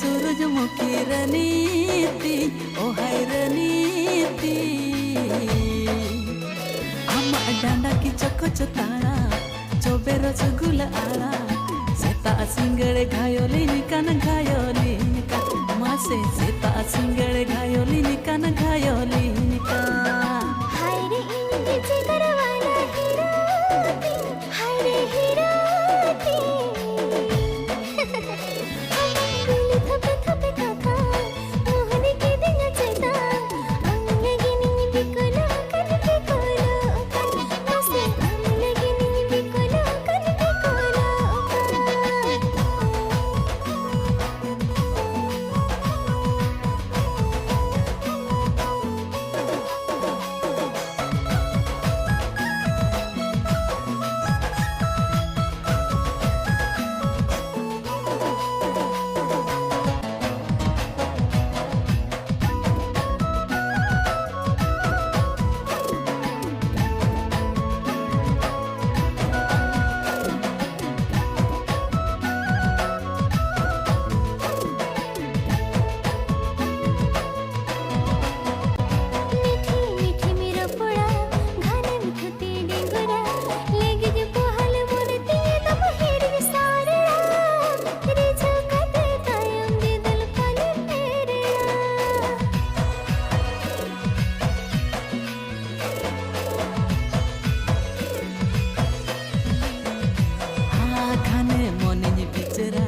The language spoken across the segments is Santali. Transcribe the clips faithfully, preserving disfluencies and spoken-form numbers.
ᱥᱩᱨᱩᱡᱽᱢᱩᱠᱷᱤ ᱨᱟᱹᱱᱤ ᱛᱤᱧ, ᱳ ᱦᱟᱭ ᱨᱟᱹᱱᱤ ᱛᱤᱧ᱾ ᱟᱢᱟᱜ ᱰᱟᱸᱰᱟ ᱠᱤ ᱪᱚᱠᱚ ᱪᱚᱛᱟᱲᱟ, ᱪᱚᱵᱮ ᱨᱚᱥᱜᱩᱞᱟ ᱟᱲᱟ᱾ ᱥᱮᱛᱟᱜ ᱥᱤᱸᱜᱟᱹᱲ ᱜᱷᱟᱭᱚᱞᱤᱧ ᱠᱟᱱ, ᱜᱷᱟᱭᱚᱞᱤᱧ ᱠᱟᱱ, ᱢᱟᱥᱮ ᱥᱮᱛᱟᱜ ᱥᱤᱸᱜᱟᱹᱲ ᱜᱷᱟᱭᱚᱞᱤᱧ ᱠᱟᱱ, ᱜᱷᱟᱭᱚᱞᱤᱧ ᱠᱟᱱ᱾ ᱦᱟᱭ ᱨᱮ ᱤᱧ ᱜᱮ ᱡᱤᱜᱟᱨ ᱣᱟᱞᱟ ᱦᱤᱨᱳ ᱛᱤᱧ, ᱦᱟᱭ ᱨᱮ ᱦᱤᱨᱳ ᱛᱤᱧ᱾ ᱟᱢᱟᱜ ᱵᱤᱞᱤ ᱛᱷᱟᱯᱮ ᱛᱷᱟᱯᱮ ᱠᱟᱛᱷᱟ ᱢᱳᱦᱱᱤ ᱠᱤᱫᱤᱧᱟ ᱪᱮᱫᱟᱜ? ᱟᱢ ᱞᱟᱹᱜᱤᱫ ᱤᱧ ᱵᱤᱠᱚᱞᱚᱜ ᱠᱟᱱ, ᱵᱤᱠᱚᱞᱚᱜ ᱠᱟᱱ᱾ ᱢᱟᱥᱮ ᱟᱢ ᱞᱟᱹᱜᱤᱫ ᱤᱧ ᱵᱤᱠᱚᱞᱚᱜ ᱠᱟᱱ, ᱵᱤᱠᱚᱞᱚᱜ ᱠᱟᱱ᱾ ᱢᱤᱴᱷᱤ ᱢᱤᱴᱷᱤᱢ ᱨᱚᱯᱚᱲᱟ, ᱜᱷᱟᱱᱮᱢ ᱛᱷᱩᱛᱤ ᱰᱤᱸᱜᱚᱨᱟ, ᱞᱮᱜᱮᱡ ᱯᱚᱦᱟᱞ ᱢᱚᱱᱮ ᱛᱤᱧ ᱫᱚᱢ ᱦᱤᱨᱤᱡ ᱥᱟᱨᱮᱲᱟ᱾ ᱨᱤᱡᱷᱟᱹᱣ ᱠᱟᱛᱮ ᱛᱟᱭᱚᱢ ᱵᱤᱫᱟᱹᱞ ᱯᱟᱞᱮᱢ ᱮᱨᱮᱲᱟ᱾ ᱦᱟ ᱜᱷᱟᱱᱮ ᱢᱚᱱᱤᱧ ᱵᱤᱪᱟᱹᱨᱟ,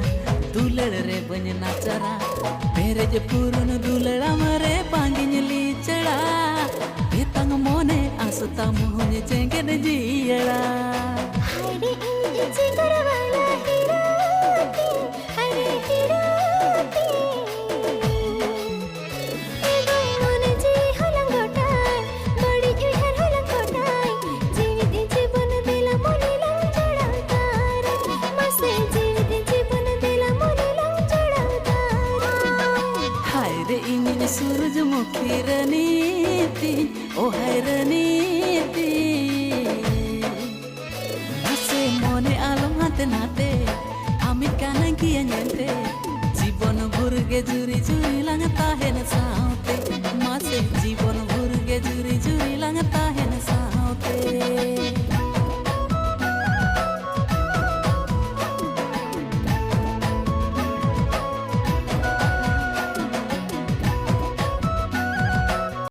ᱫᱩᱞᱟᱹᱲ ᱨᱮ ᱵᱟᱹᱧ ᱱᱟᱪᱟᱨᱟ᱾ ᱯᱮᱨᱮᱡ ᱯᱩᱨᱩᱱ ᱫᱩᱞᱟᱹᱲᱟᱢ ᱨᱮ ᱵᱟᱝᱤᱧ ᱞᱤᱪᱟᱹᱲᱟ᱾ ᱛᱮᱛᱟᱝ ᱢᱚᱱᱮ ᱟᱥ ᱛᱟᱢ ᱦᱚᱸᱧ ᱡᱮᱜᱮᱫ ᱡᱤᱭᱟᱹᱲᱟ᱾ ᱦᱟᱭ ᱨᱮ ᱤᱧ ᱡᱤᱜᱟᱨ ᱣᱟᱞᱟ ᱦᱤᱨᱳ ᱛᱤᱧ, ᱦᱟᱭ ᱨᱮ ᱦᱤᱨᱳ ᱛᱤᱧ᱾ ᱮᱜᱳ ᱢᱚᱱᱮ ᱡᱤᱣᱤ ᱦᱚᱞᱟᱝ ᱜᱚᱴᱟᱭ, ᱵᱟᱹᱲᱤᱡ ᱩᱭᱦᱟᱹᱨ ᱦᱚᱞᱟᱝ ᱜᱚᱴᱟᱭ᱾ ᱡᱤᱣᱤᱫ ᱡᱤᱵᱚᱱ ᱫᱮᱞᱟ ᱢᱚᱱᱮ ᱞᱟᱝ ᱡᱚᱲᱟᱣ ᱛᱟᱨᱟᱭ᱾ ᱢᱟᱥᱮ ᱡᱤᱣᱤᱫ ᱡᱤᱵᱚᱱ ᱫᱮᱞᱟ ᱢᱚᱱᱮ ᱞᱟᱝ ᱡᱚᱲᱟᱣ ᱛᱟᱨᱟᱭ᱾ ᱦᱟᱭ ᱨᱮ ᱤᱧᱤᱡ ᱥᱩᱨᱩᱡᱽᱢᱩᱠᱷᱤ ᱨᱟᱹᱱᱤ ᱛᱤᱧ, ᱳ ᱦᱟᱭ ᱨᱟᱹᱱᱤ ᱛᱤᱧ᱾ ᱢᱟᱥᱮ ᱢᱚᱱᱮ ᱟᱞᱚᱢ ᱦᱟᱱᱛᱮ ᱱᱟᱛᱮ, ᱟᱢᱤᱡ ᱠᱟᱱ ᱜᱤᱭᱟᱹᱧ ᱮᱱᱛᱮ᱾ ᱡᱤᱵᱚᱱ ᱵᱷᱳᱨ ᱡᱩᱨᱤ ᱡᱩᱨᱤ ᱞᱟᱝ ᱛᱟᱦᱮᱱ ᱥᱟ